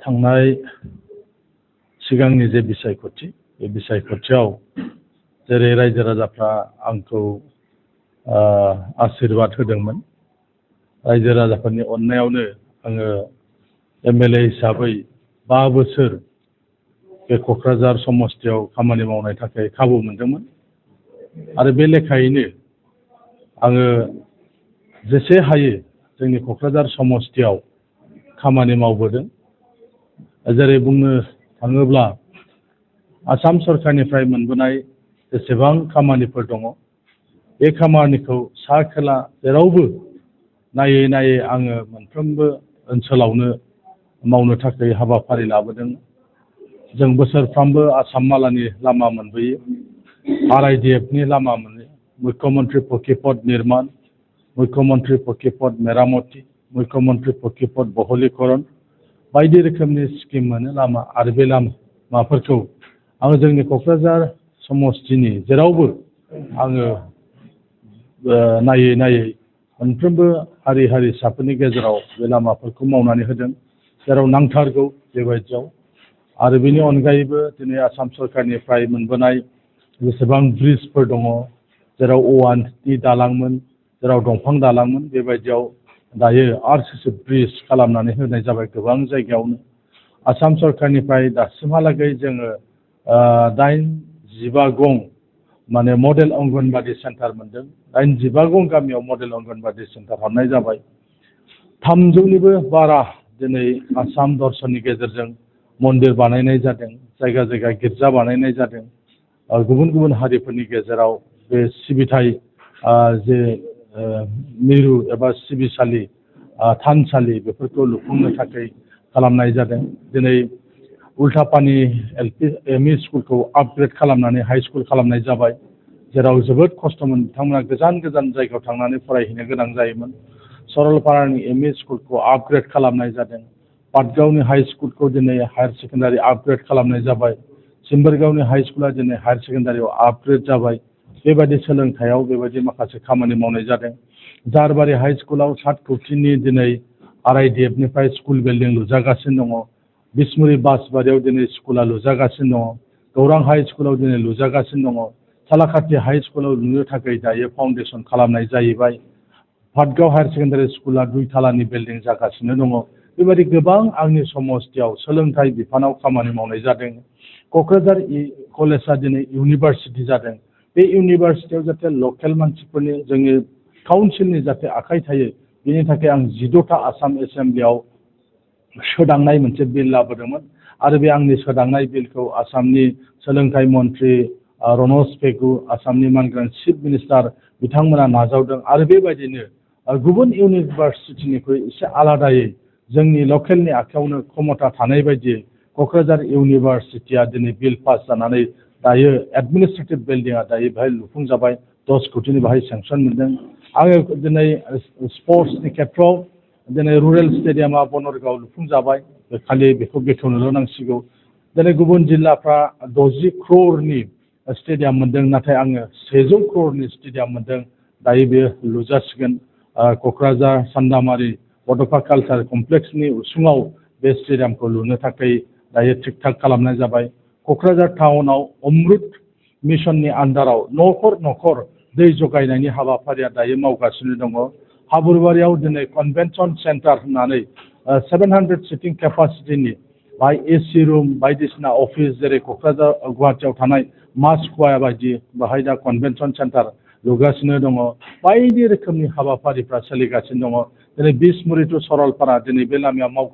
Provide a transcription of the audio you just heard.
थांनाय सिगांनि जे बिसायख'थि बे बिसायख'थियाव जेरै रायजो राजाफ्रा आंखौ आशीर्बाद होदोंमोन रायजो राजाफोरनि अननायावनो आङो एमएलए हिसाबै 5 बोसोर बे क'क्राझार समस्तियाव खामानि मावनो थाखाय खाबु मोनदोंमोन आरो बे लेखायैनो आङो जेसे हायो जोंनि क'क्राझार समस्तियाव खामानि मावबोदों जेरै बुंनो थाङोब्ला आसाम सरकारनिफ्राय मोनबोनाय जेसेबां खामानिफोर दङ बे खामानिखौ सा खोला जेरावबो नायै नायै आङो मोनफ्रोमबो ओनसोलावनो मावनो थाखाय हाबाफारि लाबोदों जों बोसोरफ्रामबो आसाम मालानि लामा मोनबोयो आरआइडिएफनि लामा मोनो मुख्यमन्त्री पक्की पथ निर्माण मुख्यमन्त्री पक्की पथ मेरामति मुख्यमन्त्री पक्की पथ बहलीकरण बायदि रोखोमनि स्किम मोनो लामा आरो बे लामाफोरखौ आङो जोंनि क'क्राझार समस्तिनि जेरावबो आङो नायै नायै मोनफ्रोमबो हारि हारिसाफोरनि गेजेराव बे लामाफोरखौ मावनानै होदों जेराव नांथारगौ बेबायदियाव आरो बेनि अनगायैबो दिनै आसाम सरकारनिफ्राय मोनबोनाय जेसेबां ब्रिजफोर दङ जेराव औवानि दालांमोन जेराव दंफां दालांमोन बेबायदियाव दायो आरसिसि ब्रिज खालामनानै होनाय जाबाय गोबां जायगायावनो आसाम सरकारनिफ्राय दासिमहालागै जोङो 8-12 गं माने मडेल अंगनबादि सेन्टार मोनदों 8-12 गं गामियाव मडेल अंगनबादि सेन्टार हरनाय जाबाय 300निबो बारा दिनै आसाम दर्शननि गेजेरजों मन्दिर बानायनाय जादों जायगा जायगा गिर्जा बानायनाय जादों गुबुन गुबुन हारिफोरनि गेजेराव बे सिबिथाय जे मिरु एबा सिबिसालि थानसालि बेफोरखौ लुफुंनो थाखाय खालामनाय जादों दिनै उल्टापानि एमइ स्कुलखौ आपग्रेड खालामनानै हाई स्कुल खालामनाय जाबाय जेराव जोबोद खस्थ'मोन बिथांमोना गोजान गोजान जायगायाव थांनानै फरायहैनो गोनां जायोमोन सरलपारानि एमइ स्कुलखौ आपग्रेड खालामनाय जादों पाटगावनि हाई स्कुलखौ दिनै हायार सेकेन्डारि आपग्रेड खालामनाय जाबाय सिम्बोरगावनि हाई स्कुला दिनै हायार सेकेन्डारियाव आपग्रेड जाबाय बेबायदि सोलोंथायाव बेबायदि माखासे खामानि मावनाय जादों जारबारि हाई स्कुलाव 7 कौटिनि दिनै आरआइडिएफनिफ्राय स्कुल बिल्डिं लुजागासिनो दङ बिसमुरि बासबारियाव दिनै स्कुला लुजागासिनो दङ गौरां हाई स्कुलाव दिनै लुजागासिनो दङ सालाकाथि हाई स्कुलाव लुनो थाखाय दायो फाउन्डेसन खालामनाय जाहैबाय पाटगाव हायार सेकेन्डारि स्कुला 2 थालानि बिल्डिं जागासिनो दङ बेबायदि गोबां आंनि समस्तियाव सोलोंथाइ बिफानाव खामानि मावनाय जादों क'क्राझार कलेजआ दिनै इउनिभारसिटि जादों बे इउनिभारसिटियाव जाहाथे लकेल मानसिफोरनि जोंनि काउन्सिलनि जाहाथे आखाइ थायो बेनि थाखाय आं 14था आसाम एसेम्ब्लियाव सोदांनाय मोनसे बिल लाबोदोंमोन आरो बे आंनि सोदांनाय बिलखौ आसामनि सोलोंथाइ मन्थ्रि रनज पेगु आसामनि मानगोनां चिफ मिनिस्टार बिथांमोना नाजावदों आरो बेबायदिनो गुबुन इउनिभारसिटिनिख्रुइ एसे आलादायै जोंनि लकेलनि आखायावनो क्षमता थानाय बायदियै क'क्राझार इउनिभारसिटिया दिनै बिल पास जानानै दायो एडमिनिस्ट्रेटिभ बिल्डिंआ दायो बेहाय लुफुंजाबाय 10 कौटिनि बाहाय सेंसन मोनदों आङो दिनै स्पर्ट्सनि खेथ्रआव दिनै रुरेल स्टेडियामा बनरगाव लुफुंजाबाय खालि बेखौ बेखेवनोल' नांसिगौ दिनै गुबुन जिल्लाफ्रा 60 क्र'रनि स्टेडियाम मोनदों नाथाय आङो 100 क्र'रनि स्टेडियाम मोनदों दायो बेयो लुजासिगोन क'क्राझार सान्दामारि बड'फा कालचार कमप्लेक्सनि उसुङाव बे स्टेडियामखौ लुनो थाखाय दायो थिग थाक खालामनाय जाबाय क'क्राझार टाउनाव अमृत मिशननि आन्दाराव न'खर न'खर दै जगायनायनि हाबाफारिया दायो मावगासिनो दङ हाबुरबारियाव दिनै कनभेनसन सेन्टार होननानै 700 सिटिं केपासिटिनि बाय एसि रुम बायदिसिना अफिस जेरै क'क्राझार गुवाहाटियाव थानाय मासख'वा बायदि बाहाय दा कनभेनसन सेन्टार लुगासिनो दङ बायदि रोखोमनि हाबाफारिफ्रा सोलिगासिनो दङ दिनै बिसमुरि टु सरलपारा दिनै बे लामाया मावगासिनो